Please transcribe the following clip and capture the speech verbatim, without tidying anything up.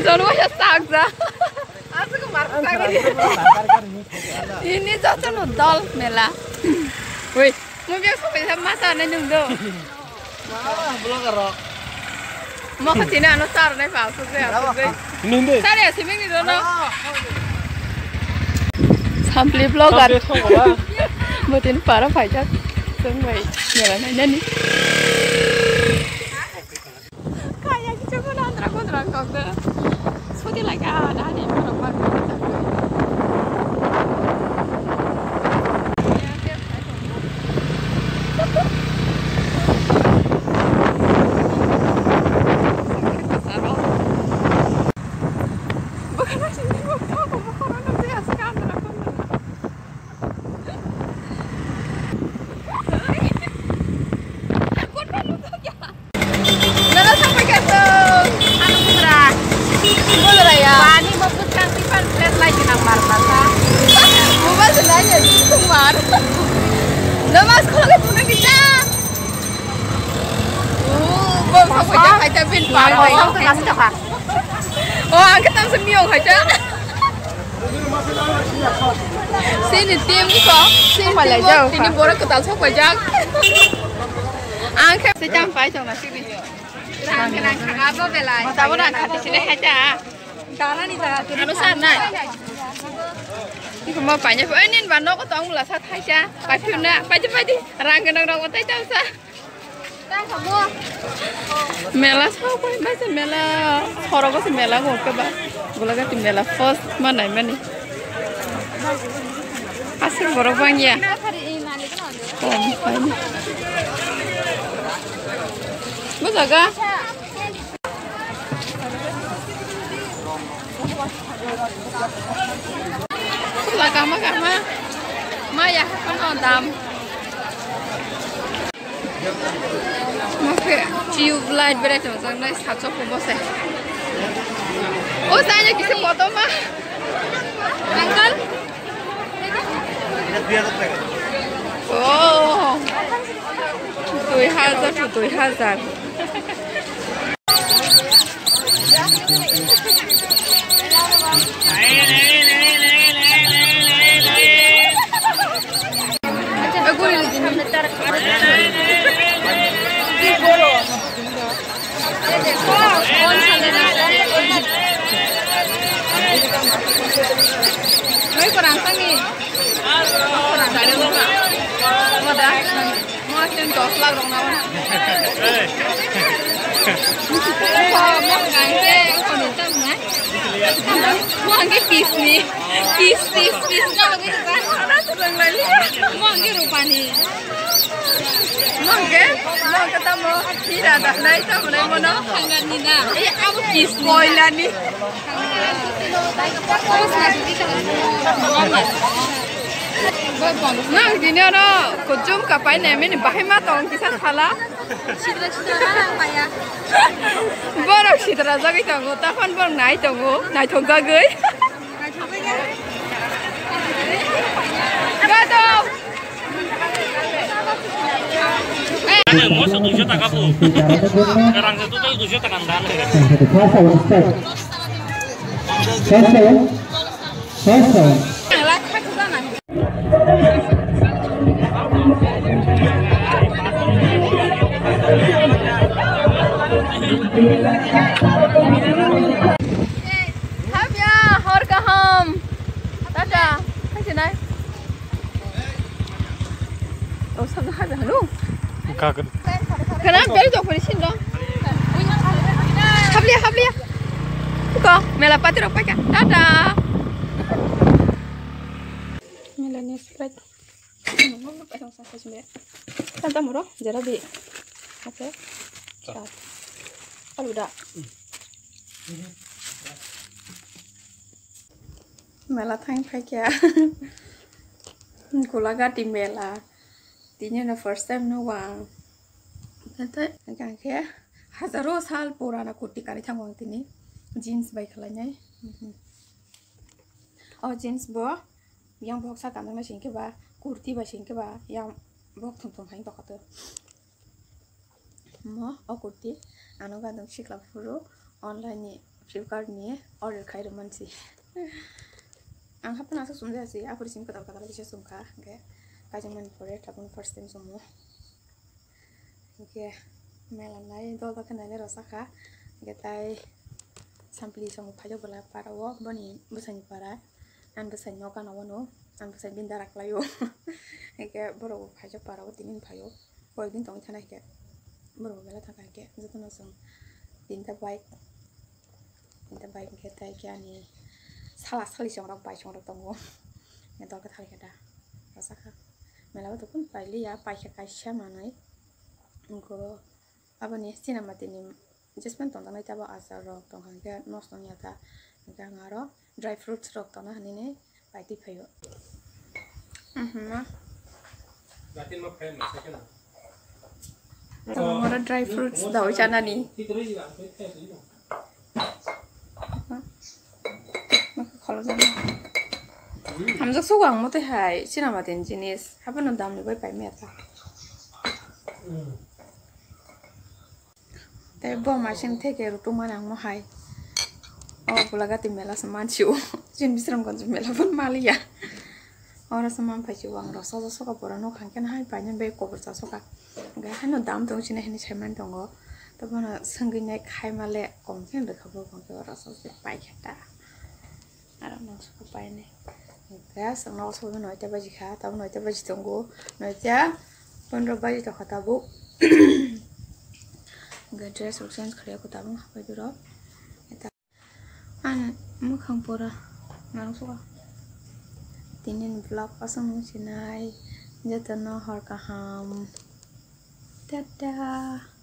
Tolwaya sakja. Aswk mar sakni. Ini jotono dol mela. Woi, mo biya sopai sa masa nai nung do. Blogger rok. Mo kha sini ano sar nai pa aswk de aswk de. Nung de. Sar ya siming ni do no. Sampli blogger. Sampli thong wala. Bo tin para phaijak. Sung bai. Mela nai nani. Kaya kichu ko nandra kondra kok de. Soti lagi ah dah ni borok ba. Bukan sini kok kok kok kok nandra kondra. Nana sampai kasih. Anu putra. Putra ya. Pani mabut kang tipan flat lagi nang mar masa. Mubal senanya sumar. Nama sekolah ke punya kita. Oh, bom sampai kasih pin par. Kosong tuh kasih dah. Oh, angkat tam semiong aja. Sini tim ko, sini tim ko, sini borok kwtal sok paijak. Ang khe se cham pai chong na sini. Rang rang kha bo belai. Tabo rang kha sini hai ta. Dara ni ta. Anu sar nai. Iko ma paina. Oi nin ba nok tong bula sa thaisa. Pai phuna, pai di, pai di. Rang gwnang rok tai tam sa. Mela sokoi masa mela khorogo se mela go ke ba Golagati mela first manai mani aswk borok bangya kom paini bujaga. Pula kama kama. Maya kono dam. Mokhe tube light berai tongjak nai sachok bo se. O sai na kisa photo ma. Uncle. Oh. Dui hajar to dui hajar. Mai korang tangi. Korang tangi. Mo da. Mo ten dos lakh rong na. Mo mo ngai te ko ni tam na. Mo angge pis ni. Pis pis pis na angge ba. Mo angge rupa ni. Mo angge mo angge tamo hira da nai tamo nai mo no. Hangar ni da. Eh abo pis ni. Koila ni. Nang dini oro kuchum kapai nemini bahai ma tong kisa sala. Borok sitra jagwi tongo, taphon borok nai tongo, naithok jagwi. Gadok. Ano moso duiso taka po. Karang se total duiso taka ndan. First round, start. First round, first round. Habya, hor kaham. Tata, hai sinai. Oh, sabda hai hanu. Ka ka. Kana gari to pori sin do. Habli habli. Ko mela pati rok paika. Tata. Mela ni sprite. Tata moro jera di. Oke. Alu da. Mela thang phaikha. Golagati mela. Tini no first time no wang. Tata hingkhe hajaro sal purana kurti kari thango ang tini. Jeans bai khlainai. O jeans bo yang bohok sa kanjaknai singkhe ba kurti bai singkhe ba yang bohok thum thum hai tokha to. Mo o kurti ano gadang sikla phuru online ni Flipkart ni order khai rwmansi. Ang haphano aswk chumjaya si, aphuru simi kwtal kwtal kisa chumkha, hwnkhe kaijakmani pore tabukni first time chumo. Hwnkhe mela nai dol dol khe nainai rw sakha, hwnkhe tai sampli songo phaijak bwla para o, boni bwsani para, ani bwsani nok gana wano, ani bwsai bini dara kwlaio. Hwnkhe borok bo phaijak para o, tini phaio. Koyekdin tongwi thana hwnkhe borok bo belai thangkha hwnkhe jotono chwng tinta bike, tinta bike hwnkhe tei khe ani sala sali chongrok bai chongrok tongo. Hwnkhe dol khe thali khe da rwchapkha. Mela o tongphuru pailiya, paikha kaisa manwi. Wngkha aboni sinamati ni. Jasmine tongjaknai tabo achar rok tongkha hwnkhe nosto wngya ta, hwnkhe ang aro dry fruits rok tongna hinwi paitwi phaio. Mhm, ma. Tongo oro dry fruits dawi chanani. Kholojak. Hamjak sugo ang motwi hai sinamati ni jinis, haphano dam ni bai paimaya ta. Tei bo masing theke rwtwkmani ang mohai. O Golagati mela se mansio. Chini Bisramganj mela bo maliya. Oro se man phaisio ang rw soja soka pura nuk hangkhe nahai painani bai kobor cha soka. Hwnkhe haino dam tong chini hinwi saimani tongo. Tei bono swngwi nai khaima le kom khe rwkha bo hwnkhe oro soja paikha ta. Aro nang saka painai. Hwnkhe chwng nogo sobo noita baji kha, tabuk noita baji tongo. Noita pondro baji tongkha tabuk. Hwnkhe dress rok change khlaiya kho tabuk hapai borok. Ani mwkhang pura nang saka. Tini ni vlog aswk nung sinai. Jotono hor kaham. Tata.